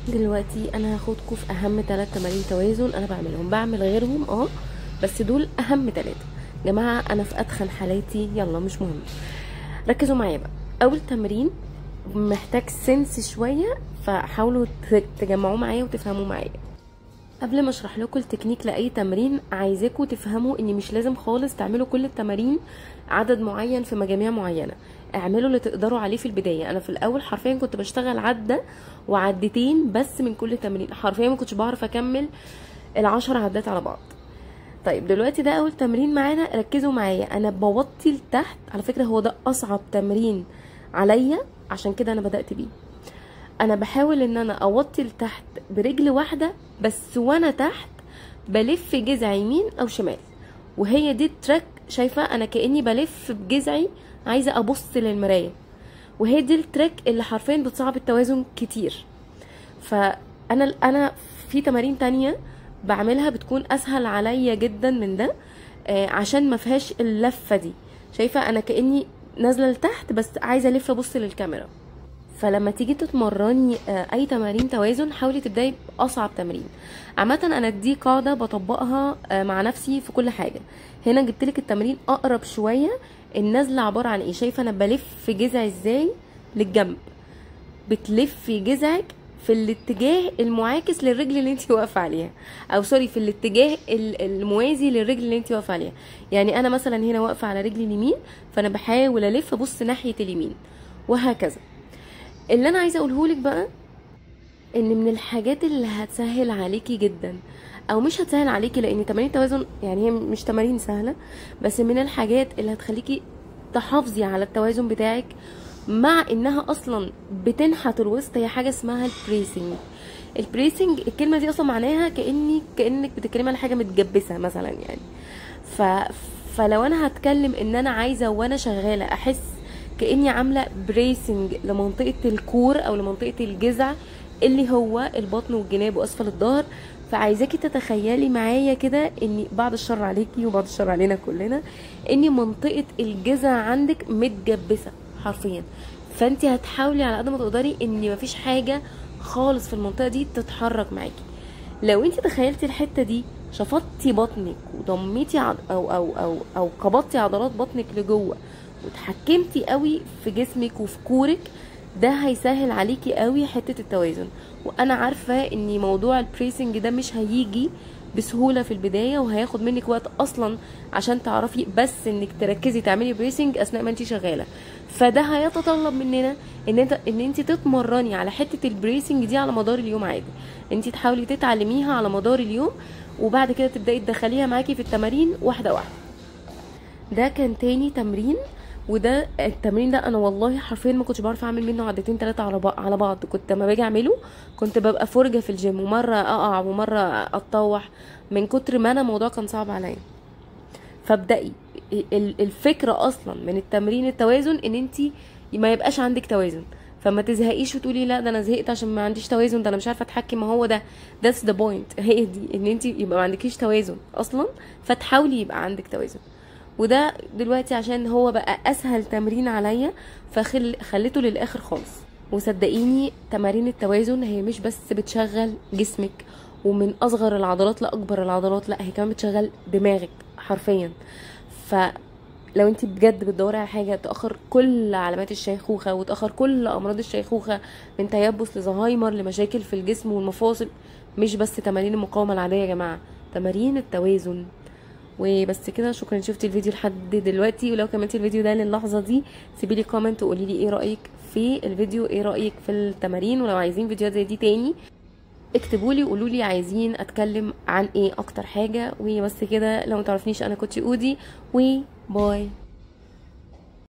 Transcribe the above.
دلوقتي انا هاخدكم في اهم 3 تمارين توازن انا بعملهم، بعمل غيرهم بس دول اهم 3. جماعة انا في اتخن حالاتي، يلا مش مهم، ركزوا معايا بقى. اول تمرين محتاج sense شوية، فحاولوا تجمعوه معايا وتفهموه معايا. قبل ما اشرح لكم التكنيك لاي تمرين، عايزاكم تفهموا ان مش لازم خالص تعملوا كل التمارين عدد معين في مجاميع معينة، اعملوا اللي تقدروا عليه في البداية. انا في الاول حرفيا كنت بشتغل عده وعدتين بس من كل تمرين، حرفيا ما كنتش بعرف اكمل 10 عدات على بعض. طيب دلوقتي ده اول تمرين معانا، ركزوا معايا. انا بوطي لتحت، على فكرة هو ده اصعب تمرين عليا، عشان كده انا بدات بيه. انا بحاول ان انا اوطي لتحت برجل واحدة بس، وانا تحت بلف جذع يمين او شمال، وهي دي ال trick. شايفه انا كاني بلف بجذعي، عايزه ابص للمرايه، وهي دي ال trick اللي حرفيا بتصعب التوازن كتير. فانا في تمارين تانية بعملها بتكون اسهل عليا جدا من ده، عشان ما فيهاش اللفة دي. شايفه انا كاني نازله لتحت بس عايزه الف ابص للكاميرا. فلما تيجي تتمرني اي تمارين توازن، حاولي تبداي باصعب تمرين. عامة انا دي قاعدة بطبقها مع نفسي في كل حاجة. هنا جبتلك التمرين اقرب شوية. النازلة عبارة عن ايه؟ شايفه انا بلف جذعي ازاي للجنب، بتلفي جذعك في الاتجاه المعاكس للرجل اللي انت واقفة عليها، او sorry في الاتجاه الموازي للرجل اللي انت واقفة عليها. يعني انا مثلا هنا واقفة على رجلي اليمين، فانا بحاول الف ابص ناحية اليمين، وهكذا. اللي انا عايزه اقوله لك بقى ان من الحاجات اللي هتسهل عليكي جدا، او مش هتسهل عليكي لان تمارين التوازن يعني هي مش تمارين سهلة، بس من الحاجات اللي هتخليكي تحافظي على التوازن بتاعك مع انها اصلا بتنحت الوسط، هي حاجة اسمها ال bracing. ال bracing الكلمة دي اصلا معناها كانك بتتكلمي على حاجة متجبسه مثلا يعني. فلو انا هتكلم ان انا عايزه وانا شغالة احس كاني عامله bracing لمنطقه ال core او لمنطقه الجذع اللي هو البطن والجناب واسفل الظهر، فعايزاكي تتخيلي معايا كده ان بعد الشر عليكي وبعد الشر علينا كلنا ان منطقة الجذع عندك متجبسه حرفيا، فانت هتحاولي على قد ما تقدري ان مفيش حاجة خالص في المنطقة دي تتحرك معاكي. لو انت تخيلتي الحتة دي، شفطتي بطنك وضميتي او او او او قبضتي عضلات بطنك لجوه وتحكمتي قوي في جسمك وفي core ك، ده هيسهل عليكي قوي حتة التوازن. وانا عارفه ان موضوع ال bracing ده مش هيجي بسهولة في البداية، وهياخد منك وقت اصلا عشان تعرفي بس انك تركزي تعملي bracing اثناء ما انت شغالة. فده هيتطلب مننا ان انت تتمرني على حتة ال bracing دي على مدار اليوم عادي، انت تحاولي تتعلميها على مدار اليوم، وبعد كده تبداي تدخليها معاكي في التمارين واحدة واحدة. ده كان تاني تمرين، وده التمرين ده انا والله حرفيا ما كنتش بعرف اعمل منه عدتين ثلاثة على بعض. كنت لما باجي اعمله كنت ببقى فرجه في الجيم، ومرة اقع ومرة اتطوح من كتر ما انا الموضوع كان صعب عليا. فابدأي الفكرة اصلا من التمرين التوازن ان انت ما يبقاش عندك توازن، فما تزهقيش وتقولي لا ده انا زهقت عشان ما عنديش توازن، ده انا مش عارفه اتحكم. ما هو ده that's the point، هي دي ان انت يبقى ما عندكيش توازن اصلا، فتحاولي يبقى عندك توازن. وده دلوقتي عشان هو بقى اسهل تمرين عليا فخليته للاخر خالص. وصدقيني تمارين التوازن هي مش بس بتشغل جسمك ومن اصغر العضلات لاكبر العضلات، لا هي كمان بتشغل دماغك حرفيا. فلو انت بجد بتدوري على حاجة تاخر كل علامات الشيخوخة وتاخر كل امراض الشيخوخة من تيبس لزهايمر لمشاكل في الجسم والمفاصل، مش بس تمارين المقاومة العادية يا جماعة، تمارين التوازن. وبس كده، شكرا شفتي الفيديو لحد دلوقتي، ولو كملتي الفيديو ده للحظة دي سيبي لي comment وقولي لي ايه رايك في الفيديو، ايه رايك في التمارين، ولو عايزين فيديوهات زي دي تاني اكتبوا لي وقولوا لي عايزين اتكلم عن ايه اكتر حاجة. وبس كده، لو ما تعرفنيش انا coach اودي، و bye.